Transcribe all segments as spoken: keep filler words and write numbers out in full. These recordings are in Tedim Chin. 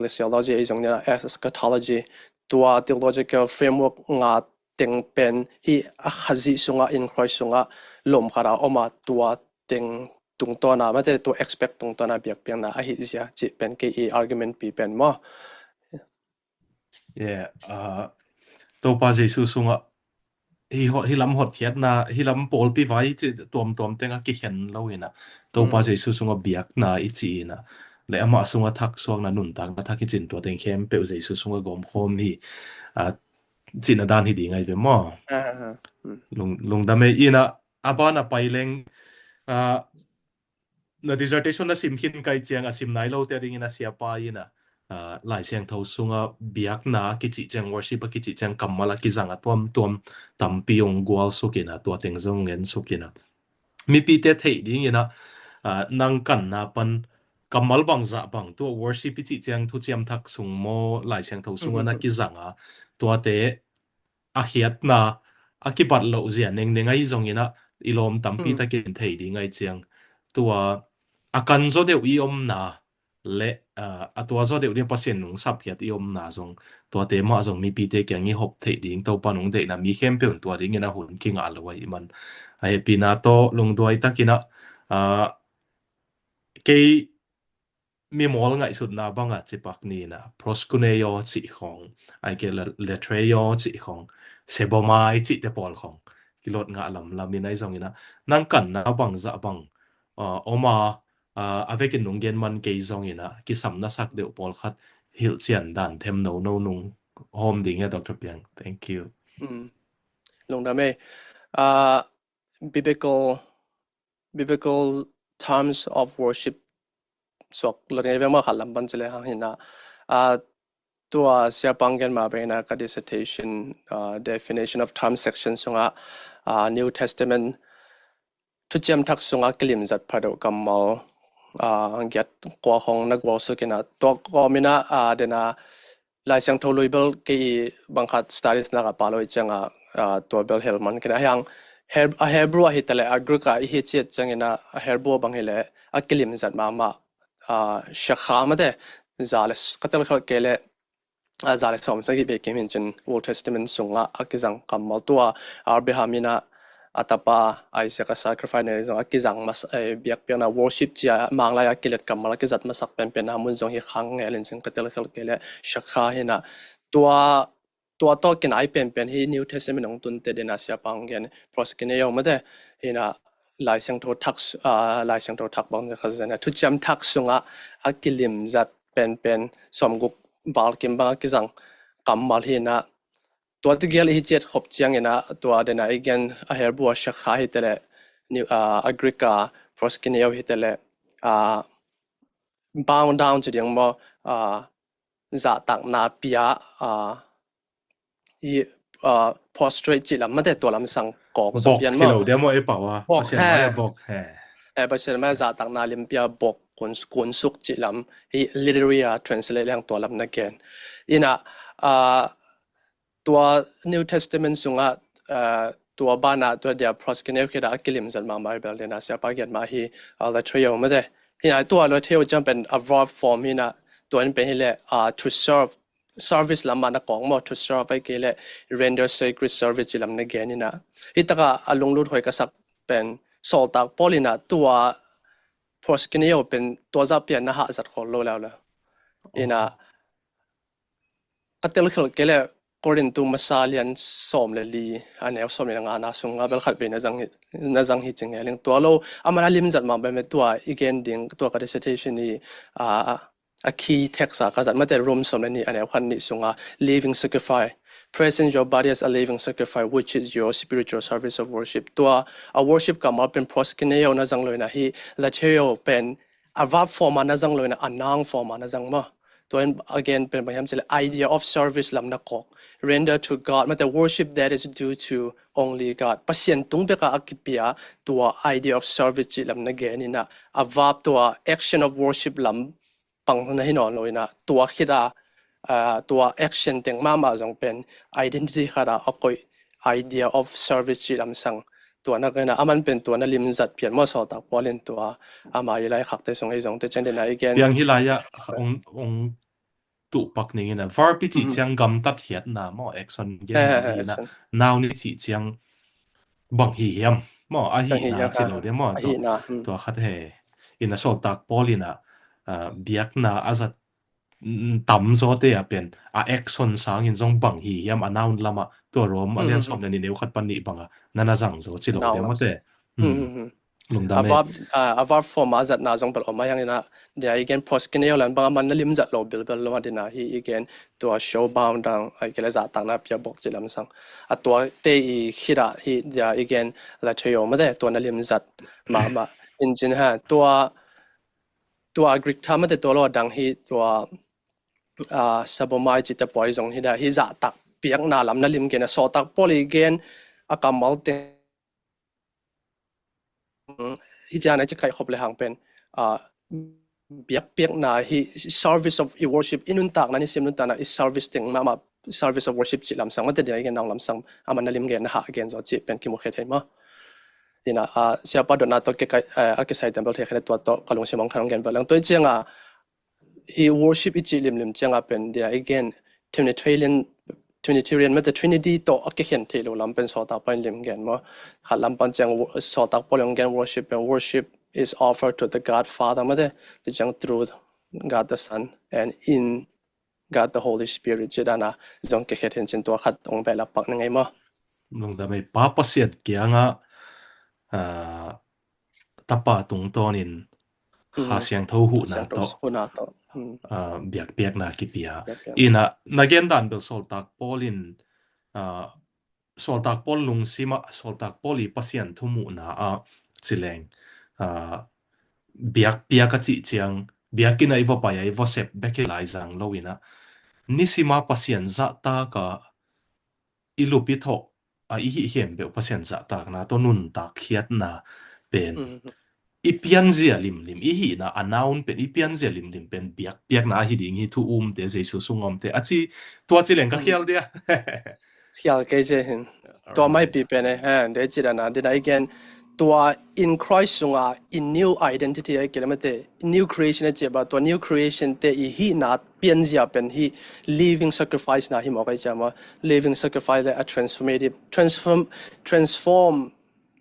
ecclesiology, ei zong nina eschatology, tua theological framework nga teng pen hi a Khazih sungah, in Christ sungah lom khat a om a, tua teng tungtawn a, mate, tua aspect tungtawn a biakpiakna ahi zia cih pen kei i argument pi pen maw. Yeah, uh, Topa Jesu sungah hi, hi lam hotkhiatna, hi lam pawlpi vai cih tuamtuam teng a kikhen lo ina, Topa Jesu sungah biakna i ci ina, le amah sungah thaksuakna, nuntakna thak hi cin, tua teng khempeuh Jesu sungah gawmkhawm hi, uh, cihna dan hi ding ahi ve maw. Lung, lungdam ei. Ina, a ban a pai leng, uh, na dissertation na sim khin kai ciang a sim nai lote a dingin a siapa ina, uh, Lai Siangtho sunga biakna a kicih ciang, worship a kicih ciang kammal a kizang a tuamtuam tampi ong gual suk ina, tua teng zong ngen suk ina, mipite theih ding ina, uh, nang kanna pan kammal bangzah bang, tua worship i cih ciang thuciam thak sung maw, Lai Siangtho sunga na kizang a, tuate a khiatna a kibat loh zia nengneng ahi zong ina, i lawm tampi takin thei ding ahi ciang, tua a kan zaw deuh i omna le, uh, a tua zaw deuh ding Pasian nung sapkhiat i omna zong, tuate mah zong mipite kiang i hop theih ding Topa nung deihna, mi khempeuh in tua dingin a hun kingah lo ahi man. A hehpihna tawh lungduai takin a, uh, kei mimawl ngaihsutna banga cipak ni ina, proskuneo cih khong, ai ke le, latreo cih khong, sebomai cihte pawl khong kilot ngah lamlam in ahi zong ina, nang kanna bangzah bang, uh, om a, uh, a vekin nung gen man kei zong ina, kisam na sak deuh pawlkhat hilhcian dan them nono nung hawm ding e, Doctor Piang. Thank you. Lungdam ei. Uh, biblical, biblical terms of worship suak lo ding ei ve maw, khat lam pan ci le hang hina. Uh, tua siapa ong gen mah bangin a ka dissertation, uh, definition of term section sunga, uh, New Testament thuciam thak sunga kilimzat phadeuh kammal, uh, giat kua khong na gual suk ina, tua kawm ina, uh, dena Lai Siangtho lui bel kei bang khat studies nak a pha lo i cianga, uh, tua bel hel man kina hiang, a Hebrew a hi tale a Greek a i hi ciat ciangina, a Hebrew bang hi le a kilimzat mahmah, uh, shakha mate, za le, ka telkhelh kei le, uh, za le sawm sagih ve kim hin cin Old Testament sunga a kizang kammal tua Abraham ina a tapa Isaac a sacrifice nei zong a kizang mas, eh, biakpiakna worship cia manglai a kilet kammal a kizat masak penpen a mun zong hi khang ngel in cin ka telkhelh kei le shakha hina, tua tua tawh kinai penpen hi New Testament ong tunte dena siapa ong gen proskuneo mate hina, Lai Siangtho thak, uh, Lai Siangtho thak bang kha zana thuciam thak sunga a kilimzat penpen sawmguk val kim bang a kizang kammal hina, tua tigel i hi ciat khop ciangina tua dena i gen a Hebrew a shakha hi tale, uh, a Greek a proskuneo hi tale, uh, bow down ci ding maw, uh, zahtakna pia, uh, i, uh, prostrate cih lam mate tua lam sang kawng sa pian maw. Bok hi lo dia maw e pau a. Bok he. Pasian mai a zahtakna lim pia bok kun, kun suk cih lam hi literary a translate leng tua lam na gen. Ina, uh, tua New Testament sunga, uh, tua bana tua dia proskuneo khida a kilimzat mahmah bel dena siapa gen mah hi, uh, latreo mate. Hina tua latreo ciang pen a verb form hina, tua in pen hi le, uh, to serve, service lam mah na kawng maw, to serve ai kei le render sacred service ci lam na gen ina. Hi taka a lunglut hoi ka sak pen sawltak Paul ina tua proskuneo pen tua zah pian na hah zat khol lo lau la. Ina, ka telkhelh kei le Korintu masa lian sawm le li a neu sawm le nga na sunga bel khat vei na zang hi, na zang hi cing ngeling tua lo. Aman a limzat mah beme tua i gen ding tua ka dissertation i, a, a key text a ka zat mate Rom sawm le ni a neu khat ni sunga living sacrifice. Present your body as a living sacrifice, which is your spiritual service of worship. Tua a worship kammal pen proskuneo na zang lo ina hi latreo pen a verb form a na zang lo ina a noun form a na zang maw. Tua in again pen bang hiam cile idea of service lam na kawk. Render to God, mate worship that is due to only God. Pasian tung beka a kipia tua idea of service cih lam na gen ina a verb tua action of worship lam pang na hi nawn lo ina tua khita, uh, tua action teng mahmah zong pen identity khata a koih idea of service cih lam sang tua na kena aman pen tua na limzat pian maw sawltak Paul in tua ama i lai khakte sung ei zongte ciang dena i gen. Piang hi lai ah ong, ong tuh pak ning in a, verb i cih ciang gamtat khiatna maw, action gen hi in a, noun i cih ciang bang hi hiam maw, a hihna ci lo dia maw, tua khat he. In a Sawltak Paul in a, biakna a zat tamzawte a pen a action sangin zong bang hi hiam, a noun lamah tua Rom a lian sawm le nih, neu khat pan nih banga na na zang zaw ci lo dia maw te. Lungdam e. A verb form a zatna zong bel om a hiang in a, dia i gen proskuneo lan bang a man na lim zat lo bilbel lo a dina hi i gen tua showbound dang a i kele zahtakna pia bok ci lamsang. A tua te i khit a hi dia i gen lateo maw te, tua na lim zat mahmah in cin ha. Tua tua Greek tha maw te, tua lo a dang hi tua sabomai ci te pua hi zong hi dia hi zahtak piakna lam na lim gen a, Sawltak Paul i gen a kammal te hi ciang a ci kaih khop le hang pen biakpiakna hi, service of i worship, i nuntakna, nisim nuntakna i service teng mahmah, service of worship ci lamsang maw te, dia i gen nang lamsang a man na lim gen na hah gen zaw ci pen kimu khe thei maw. Ina siapa dotna tawh a kisai temple thei khe tua tawh ka lungsim ang khan ang gen bel ang tua i ciang a hi worship i ci limlim ciang a pen dia i gen Trinitarian, Trinitarian maw te, Trinity tawh a kikhen thei lo lam pen Sawltak Paul in lim gen maw. Khat lam pan ciang Sawltak Paul in gen worship pen, worship is offered to the God Father maw te, ti ciang through God the Son and in God the Holy Spirit ci dana zong kikhen hin cin tua khat ong bel a pak na ngei maw. Lungdam e, Pa Pasian kianga Tapa tungtawnin Kha Siangtho huhna tawh biakpiakna kipia. Ina na gen dan bel Sawltak Paul in, Sawltak Paul lungsim ah, Sawltak Paul i Pasian thumuhna ah cileng biakpiak a cih ciang biakinn a i va pai a i va sep bek hi lai zang lo ina, nisima Pasian zahtak a i lup i thawh a i hih khempeuh Pasian zahtakna tawh nuntak khiatna pen i pianzia limlim, i hihna a noun pen i pianzia limlim pen biakpiakna ahi ding hi, thu umte, Jesu sung omte a ci, tua ci leng ka khial dia. Khial kei cia hin. Tua maipi pen e, ha, de ci dana dina i gen tua in Christ sunga i new identity a i kile maw te, new creation a ci a ba, tua new creation te i hihna pianzia pen hi living sacrifice na hi mawk a i cia maw, living sacrifice le a transformative, transform, transform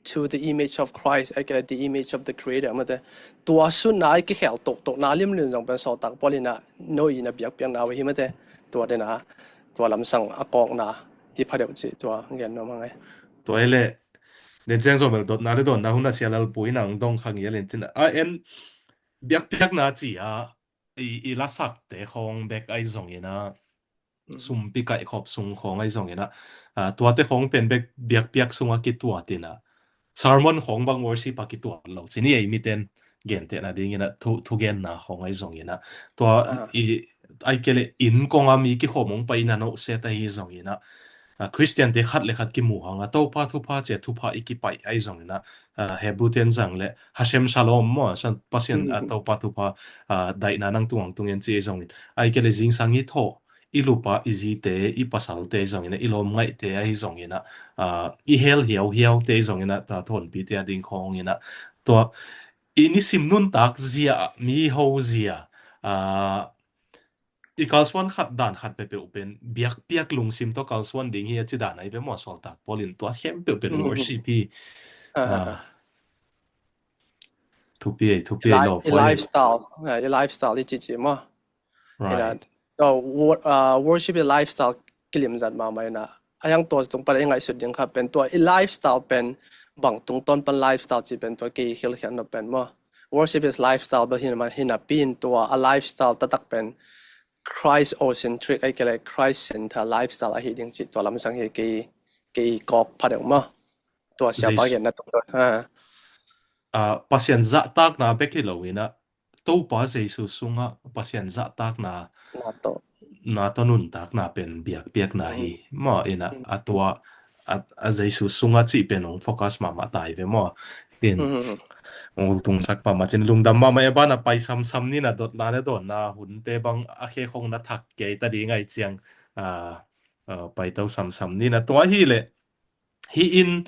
to the image of Christ, a i kile the image of the Creator maw te. Tua sunna a i kikhel tohtohna limlim zong pen Sawltak Paul ina no ina biakpiakna uh hi maw te. Tua dena tua lamsang a kawkna hi pha deuh ci tua gen nuam a ngai. Tua hi le den ciang zong bel dotna le dawnna hun a sia Lalpu in ang dong kha ngial in cin a en biakpiakna ci a i, i lasakte khawng bek ahi zongin a sumpi kaihkhop sung khawng ahi zongin a tuate khawng pen bek biakpiak sung a kituat in a sermon khawng bang worship a kituat lo ci ni ei miten gentehna dingin a thu, thugenna khawng ahi zongin a tua i ai kele inn kong a mi kikhawm hong pai in a nohset ahi zongin a Khristiante khat le khat kimu hang a Topa thupha cia thupha i kipaih ahi zongin a Hebru ten zang le Hashem Shalom maw, Pasian Topa thupha daihna nang tung ang tung en ci ahi zongin ai kele zingsang i thawh i lupa i zite i pasalte ahi zongin a i lawmngaihte ahi zongin a i hel hiauhiaute ahi zongin a ta thawnpite a ding khawngin a tua i nisim nuntak zia mi ho zia i kalsuan khat dan khat peuhpeuh pen biakpiak lungsim tawh kalsuan ding hi a ci dan ahi ve maw Sawltak Paul in tua khempeuh pen worship hi. Thupi ei, thupi ei lo. I lifestyle, i lifestyle i cici maw. Right. Worship i lifestyle kilim zat mahmah ina a hiang tua tung pan i ngaihsut ding kha pen tua i lifestyle pen bang tungtawn pan lifestyle ci pen tua kei hilkhian no pen maw. Worship is lifestyle bel hina man hina pin tua a lifestyle tatak pen Christ-centric ai kele Christ center lifestyle ahi ding ci tua lamsang hi kei, kei kawk pha deuh maw. Tua siapa genna tung ha. Pasian zahtakna bek hi lo ina Topa Jesu sunga Pasian zahtakna na tawh nuntakna pen biakpiakna hi maw ina a tua a Jesu sunga cih pen hong focus mahmah tai ve maw. In hong ultungsak mahmah cin lungdam mahmah e bana pai samsam nina dotna le dawnna hunte bang a khe khong na thak kei ta ding ai ciang paito samsam nina tua hi le hi in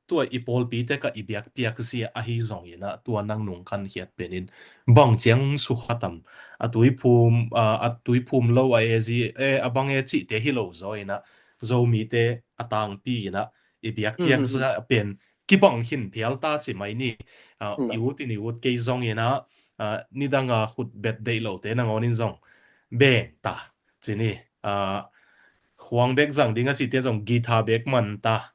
tua i pawlpite ka i biakpiak zia ahi zongin ah tua nang nung khankhiat penin bang ciang sukha tam, a tuiphum, a, a tuiphum lo a e zi, e, a bang e cihte hi lo zaw in ah Zomite a tangpi in ah i biakpiak zia pen kibang hin phial ta ci mai ni. A, i ut in i ut kei zongin ah, a, nidang a khut bet deih lote nangawnin zong beng ta ci ni. A, khuang bek zang ding a cite zong guitar bek man ta.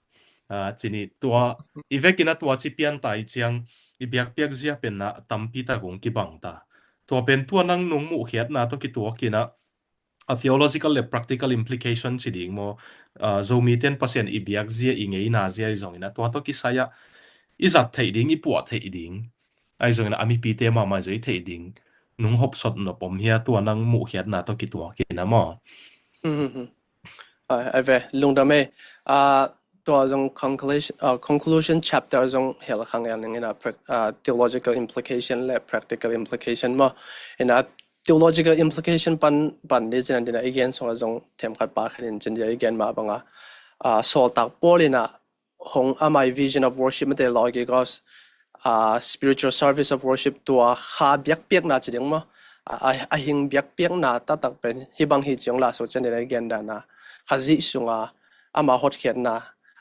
A, ci ni tua i vekin a tua ci pian ta i ciang i biakpiak zia pen ah tampi tak ung kibang ta. Tua pen tua nang nung muhkhiatna tawh kituakin ah a theological le practical implication ci ding maw? A, Zomiten Pasian i biak zia i ngeina zia i zongin ah tua tawh kisai ah i zat theih ding, i puah theih ding, ahi zongin ah a mipite mahmah zoi theih ding nung hopsot nop om hia tua nang muhkhiatna tawh kituakin ah maw? Ai, ai ve, lungdam ei. A, tua zong conclusion, a, conclusion chapter zong hel khang el ning in ah, theological implication le practical implication maw? In ah theological implication pan, pan ni cin an dina i gen sungah zong themkhat pa khat in cin dia i gen mah banga, a, sawltak Paul in ah hong amai vision of worship mate logikos, a, spiritual service of worship tua kha biakpiakna ci ding maw? A, a, a hing biakpiakna taktak pen hi bang hi ciang lah suk cian dina i gen dana Khazih sunga ama hotkhiatna,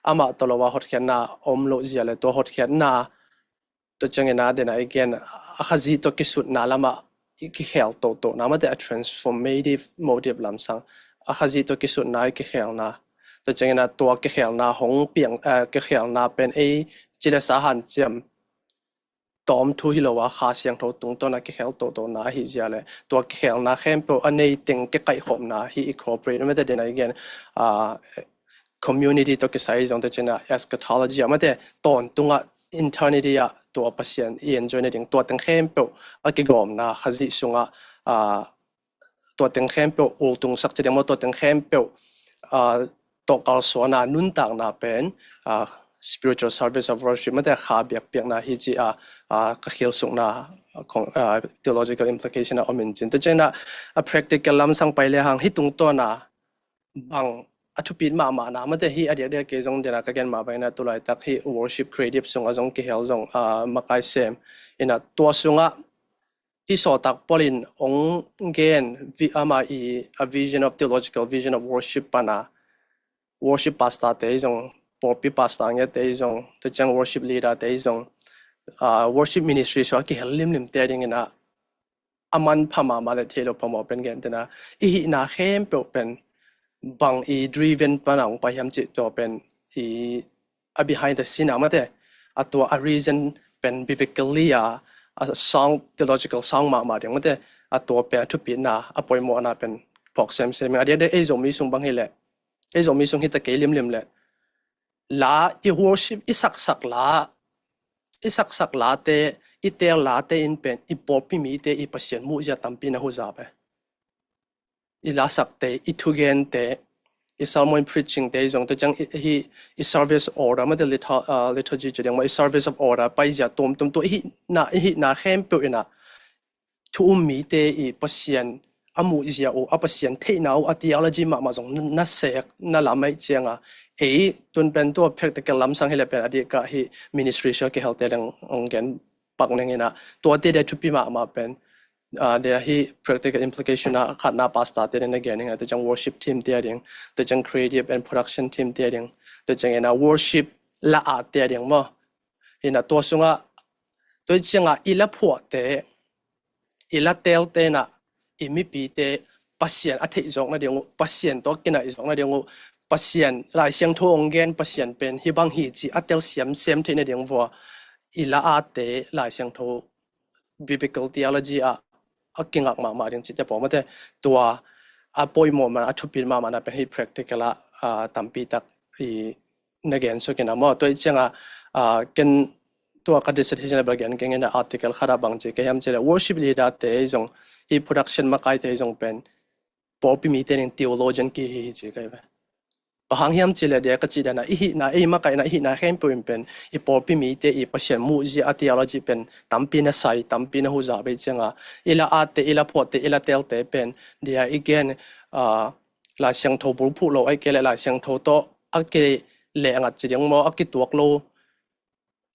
ama tolowa hotkhiatna om loh zia le tua hotkhiatna tua ciangin ah dena i gen a Khazih tawh kisutna lamah i kikhel tohtona mate a transformative motive lamsang a Khazih tawh kisutna i kikhelna tua ciangin ah tua kikhelna hong piang, a, kikhelna pen ei cilesa hanciam tawm thu hi lo a Kha Siangtho tungtawn a kikhel tohtona ahi zia le tua kikhelna khempeuh a nei teng kikaihkhopna hi i corporate mate dena i gen, a, community tawh kisai zong tua ciangin ah eschatology ah mate tawntungah eternity ah tua Pasian i enjoy nading tua teng khempeuh a kigawmna Khazih sungah, a, tua teng khempeuh ultungsak ci ding maw, tua teng khempeuh, a, tawh kalsuana nuntakna pen, a, spiritual service of worship mate kha biakpiakna hi ci a, a, ka khilsukna, a, theological implication a om in cin. Tua ciangin ah a practical lamsang pai le hang hi tungtawna bang a thupit mahmahna mate hi a diakdiak kei zong dena ka gen mah bangin ah tulaitak hi worship creative sungah zong kihel zong, a, makai sem in ah tua sungah hi sawltak Paul in ong gen ama i a vision of theological vision of worship pana worship pastor te zong, pawlpi pastor nge te zong, tua ciang worship leader te zong, a, worship ministry sua kihel limlim te dingin ah a manpha mahmah le thei lo phamawh pen gen tena i hihna khempeuh pen bang i driven pana ong pai hiam cih tua pen i a behind the scene a mate a tua a reason pen biblically a, a sound, theological sound mahmah ding mate a tua pen a thupitna a poimawhna pen phawk semsem a diakdiak ei Zomi sung bang hileh ei Zomi sung hita kei limlim leh la i worship i saksak la i saksak late i tel late in pen i pawlpi mite i Pasian muhzia tampi na huzap e. I lasakte i thugente i sermon preaching te zong tua ciang hi i service order mate liturgy ci ding mah i service of order paizia tuamtuam tua i hihna i hihna khempeuh in ah thu um mite i Pasian a muhzia uh a Pasian theihna uh a theology mahmah zong na sek na lam aih cianga ei tun pen tua practical lamsang hileh pen a dikah hi ministry sua kihelte deng ong gen pak neng in ah tuate dia thupi mahmah pen, a, dia hi practical implication a khatna pastor te na gen in ah tua ciang worship team te a ding tua ciang creative and production team te a ding tua ciang in ah worship la a te a ding maw? In ah tua sungah tua ciangah i la phuahte i la telte in ah i mipite Pasian a theih zawk nading uh Pasian tawh kinaih zawk nading uh Pasian Lai Siangtho ong gen Pasian pen hi bang hi ci a tel siamsiam theih nading vua i la ate Lai Siangtho biblical theology ah a kingak mahmah ding cite pawh mate tua a poimawh man a thupit mahmahna pen hi practical ah, a, tampi tak i na gen suk in ah maw tua i ciangah, a, ken tua ka dissertation level gen keng in ah article khat ah bang ci ka hiam cileh worship leader te zong hi production makai te zong pen pawlpi mite ning theologian kihi hi ci ka hi ve. Bang hang hiam cileh dia ka cih dana i hihna ei makaihna i hihna khempeuh in pen i pawlpi mite i Pasian muhzia a theology pen tampi na sai tampi na huzap ei cianga i la ate i la phuahte i la telte pen dia i gen, a, Lai Siangtho bulphuh lo aih kei leh Lai Siangtho tawh a kileh ngat ci ding maw a kituak lo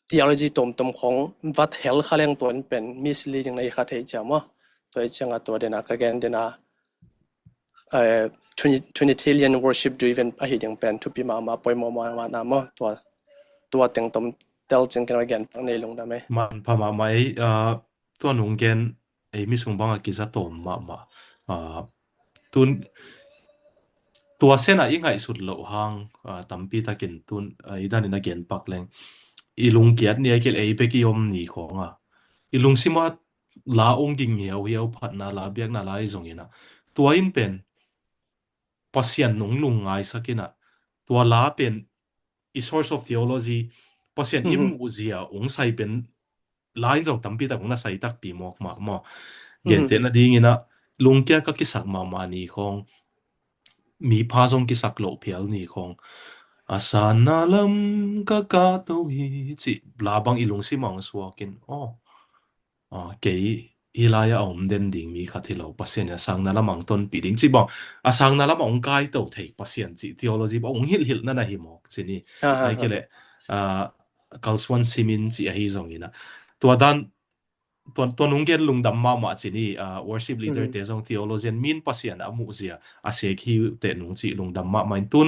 theology tomtom khong vat hel kha leng tua in pen misleading na hi kha thei cia maw. Tua hi cianga tua dena ka gen dena, eh, Trini-, Trinitarian worship driven ahi ding pen thupi mahmah, poimawh mahmah na maw. Tua, tua teng tom tel cing ken va gen tak nei lungdam ei. Manpha mahmah ei, ah, tua nung gen ei mi sung banga kiza tawm mahmah. Ah, tun tua sena i ngaihsut loh hang, ah, tampi takin tun, ah, i danin a gen pak leng i lungkiat ni a kil ei bek i om ni khawnga i lungsim a la ong ging hiauhiau phatna la biakna la i zongina tua in pen Pasian nung lungngai sakina tua la pen i source of theology Pasian i muhzia ong sai pen la in zong tampi tak ong na sai takpi mawk mah maw. Gentehna dingina lungkia ka kisak mahmah ni khawng mipha zong kisak loh phial ni khawng a sanna lam ka kahto hi ci la bang i lungsim a ong suakin aw, ah, kei hi lai a om den ding mi khat hi lo Pasian a sangna lam a ong tonpih ding ci bang a sangna lam a ong kaito thei Pasian ci theology bang ong hilhhilh na na hi mawk ci ni. Ai kei leh, ah, kalsuan simin ci ahi zongina tua dan tua, tua nung gen lungdam mahmah ci ni, ah, worship leader te zong theologian min Pasian a muhzia a sek hi teh nung ci lungdam mahmah in tun